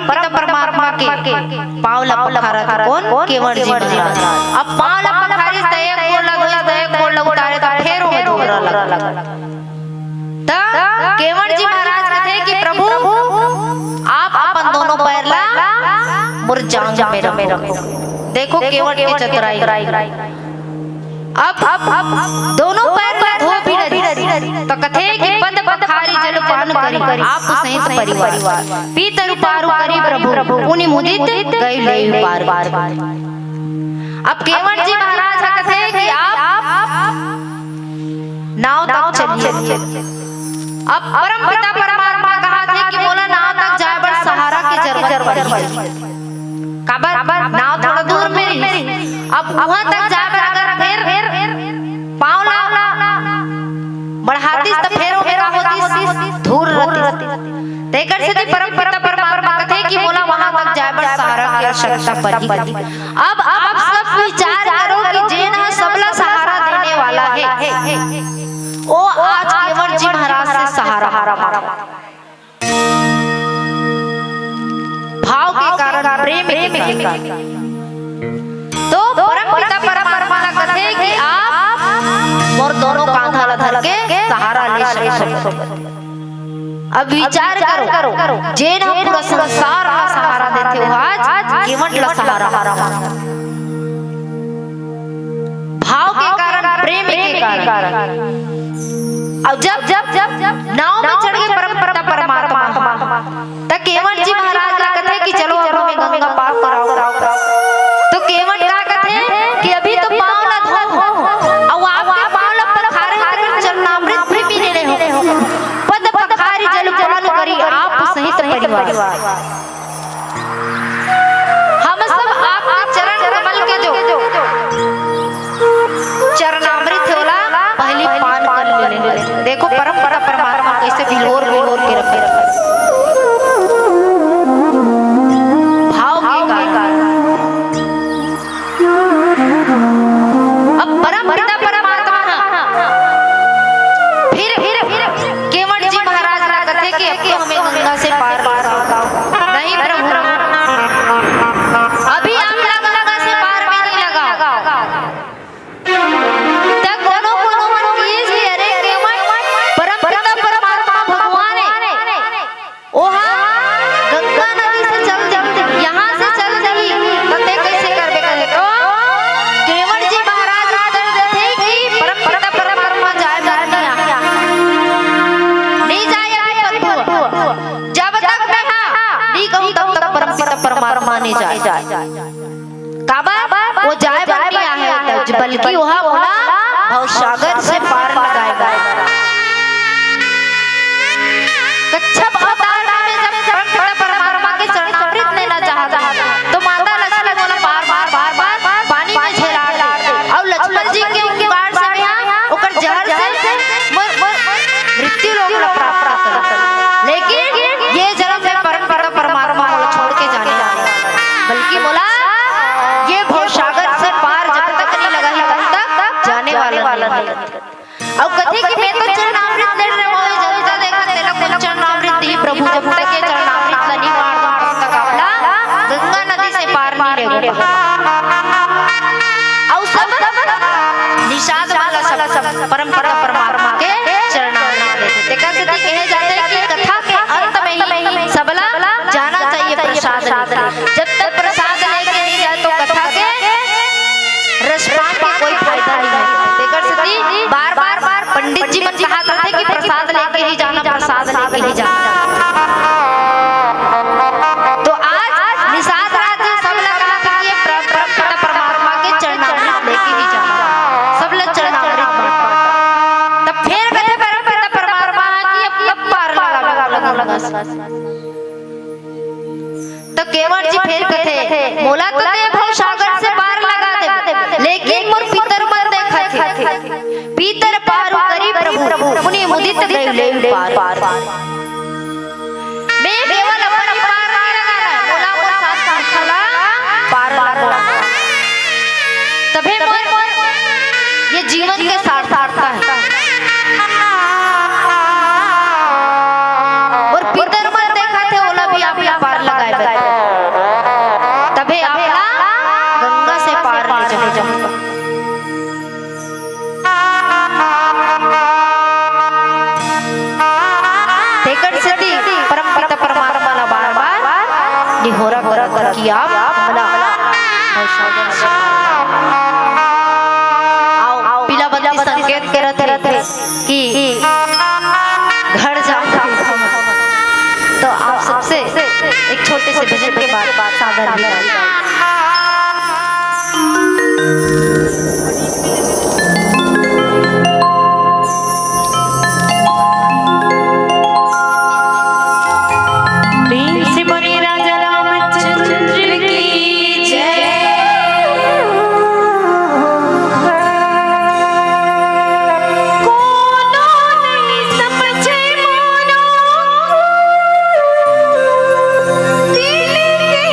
परमपिता परमात्मा के पाँव ला पखारत हे कोन? केवट जी महाराज। अब पाँव ला पखारिस त एक गोड़ ला धोइस, त एक गोड़ ला उतारे त फेर ओमे धूरा लगा। त केवट जी महाराज कथे कि प्रभु, आप अपन दोनों पैर ला मोर जांघ में रखो। देखो केवट के चतुराई। अब, अब, अब दोनों पैर ला धो भी डरिस, त कथे कि पद पखारी जल पान करी, आप सहित परिवार। पीत रूपारु करी प्रभु, पुनि मुदित गए लेइ पार। अब केवट जी महाराज ह कथे कि आप नाव तक चलिए। अब परमपिता परमात्मा कहत हे कि मोला नाव तक जाए बर सहारा के जरूरत पड़ही। काबर? नाव थोड़ा दूर में रहिस। अब उहाँ तक जाए बर अगर फेर पाँव ला बढ़ातिस त फेर ओमे का होतिस? धूर रतिस। तेकर सेती परमपिता परमात्मा कथे कि मोला वहां तक जाए बर सहारा के आवश्यकता पड़ही। अब आप सब विचार करो कि जेन ह सबला सहारा देने वाला हे, ओ आज केवट जी महाराज से सहारा मांगथे। भाव के कारण, प्रेम के कारण। तो परमपिता परमात्मा ला कथे कि आप मोर दोनों कांधा ला धर के सहारा ले सकत हो। अब विचार करो, जेन ह पूरा संसार ला सहारा देथे, ओ आज केवट ला सहारा मांगथे। भाव के कारण, प्रेम के कारण। अब जब, जब, जब नाव में चढ़ के परमपिता परमात्मा, त केवट जी महाराज ला कथे कि चलो अब हमें गंगा पार कराओ। तो केवट का कथे कि अभी तो पाँव ला धो हो, अउ आपके पाँव ला पखारे हो, चरणामृत भी पीने ले हो। पद पखारी जल पान करी, आप सहित परिवार। हम सब आपके चरण कमल के जो चरणामृत हे, ओला पहली पान कर लेने। देखो परमपिता परमात्मा कैसे बिलोर बिलोर के रखे, भाव के कारण। अब परमपिता परमात्मा ह फिर, फिर केवट जी महाराज ला कथे कि अब तो हमें गंगा से पार लगाओ। नहीं प्रभु, अभी आप ला गंगा से पार में नहीं लगाओ। त कोनो कोनो मन कहिस कि अरे केवट, परमपिता परमात्मा भगवान हे, ओहा गंगा नदी से चल दिही, यहाँ से चल दिही, त तैं कैसे करबे कहे? तो केवट जी महाराज उत्तर देथे कि परमपिता परमात्मा जाए बर नइ आए, नइ जाए अभी पद्दू। जब तक मैं हा नइ कहूँ तब तक परमपिता परमात्मा नइ जाए। काबर? वो जाए बर नइ आहे, बल्कि ओहा मोला भवसागर से पार लगाए बर। कच्छप अवतार में जब परमपिता परमात्मा के चरणामृत लेना चाहत हे, तो माता लक्ष्मी मोला बार, बार, बार, बार पानी में झेला दे। अउ लक्ष्मण जी के उपकार से मैं हा ओकर जहर से मोर, मोर मृत्यु लोक ला प्राप्त कर। लेकिन ये जन्म में परमपिता परमात्मा मोला छोड़ के जाने वाला, बल्कि मोला ये भवसागर से पार जब तक नइ लगाही, तब तक जाने वाला नहीं। अउ कथे कि मैं तो चरणामृत ले रहा हूँ, ये जनता देखा तेला कोन चरणामृत दिही प्रभु, जब तक ये चरणामृत ला नइ मार दूँ, तब तक आपला गंगा नदी से पार नइ लेगो। अउ सब निषाद वाला सब परमपिता परमात्मा के चरणामृत लेथे। तेकर सेती कहे जाथे कि कथा के अंत में ही सबला जाना चाहिए प्रसाद लेके। जब तक प्रसाद लेके नइ जाए तो कथा के रसपान के कोई फायदा नइ हे। तेकर सेती बार-बार पंडित जी मन कहत रहिथे कि प्रसाद लेके ही जाना, प्रसाद लेके ही जाना। तो आज निषाद रात जी सब ला कहत हे कि ये प्र-, प्र-, प्र-, परमात्मा के चरणामृत लेके ही जाना, सब ला चरणामृत बांटना। तब फेर कथे परमपिता परमात्मा कि अब, अब पार लगा, लगा, लगा, लगा। त केवट जी फेर कथे, मोला तो तैं भवसागर से पार लगा दे, लेकिन मोर पितर मन देखत हे। पितर पारु करी प्रभु, पुनि मुदित गई लेई पार। मैं केवल अपन ही पार नहीं लगाना, मोला मोर साथ साथ ला पार लगाना। तभे मोर ये जीवन के सार्थकता हे। अउ पितर मन देखत हे, ओला भी आप पार लगाए बर। करत कि आप हमला आओ, पीला बत्ती संकेत करत हे कि घर जाओ। तो आप सबसे एक छोटे से भजन के बाद सादर विदाई। प्रेम से बोलिए राजा रामचंद्र की जय। कोनो नहीं समझे मोरो दिल के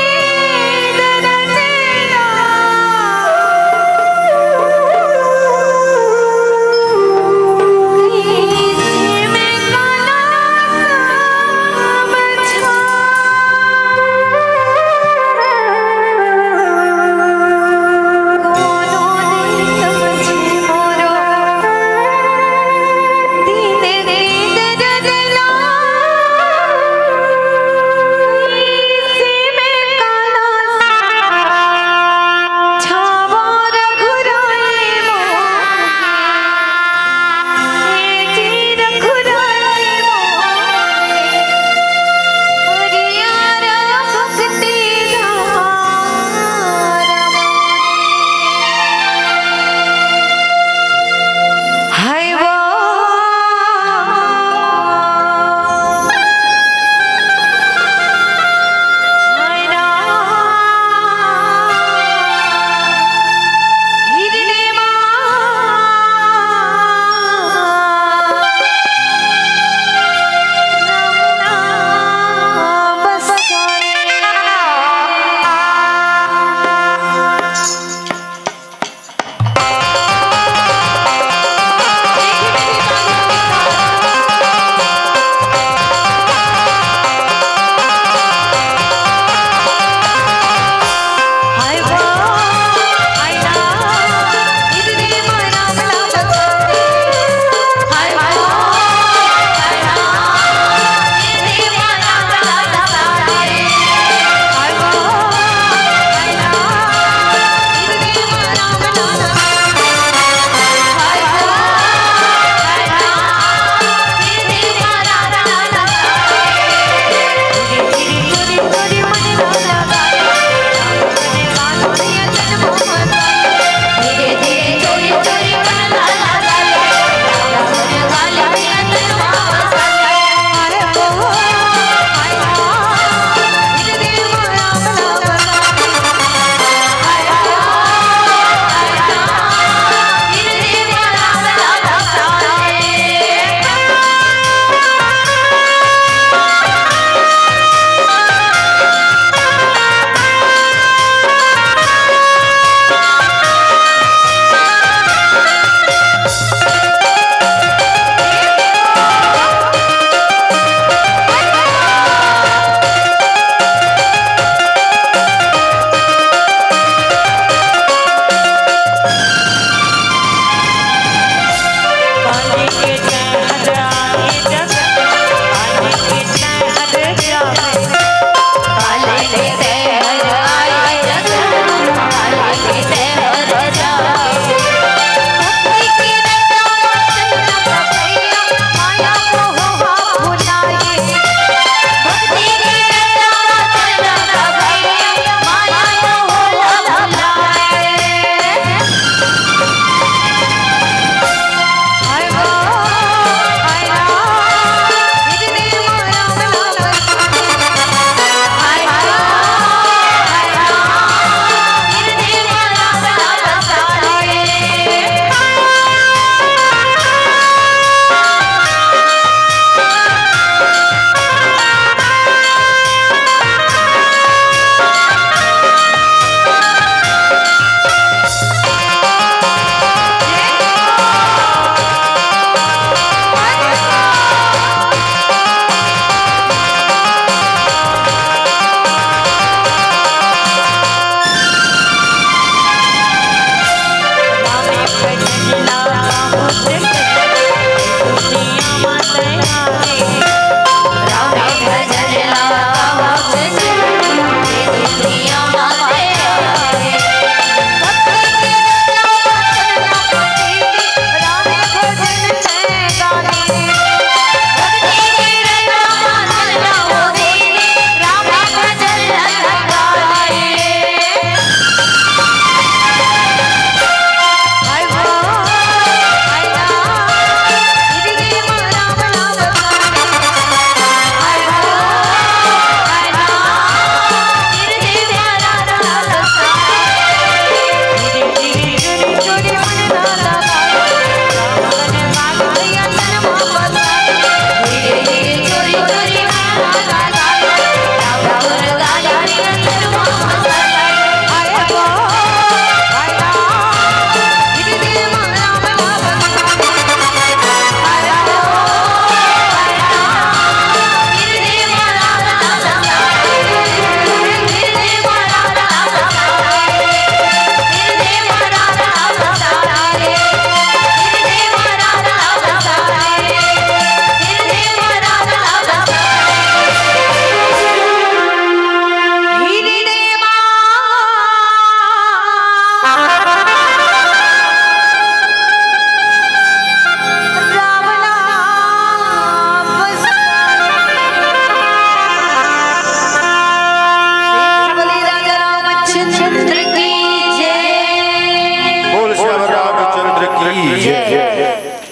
बोल श्याम रामचंद्र की जय।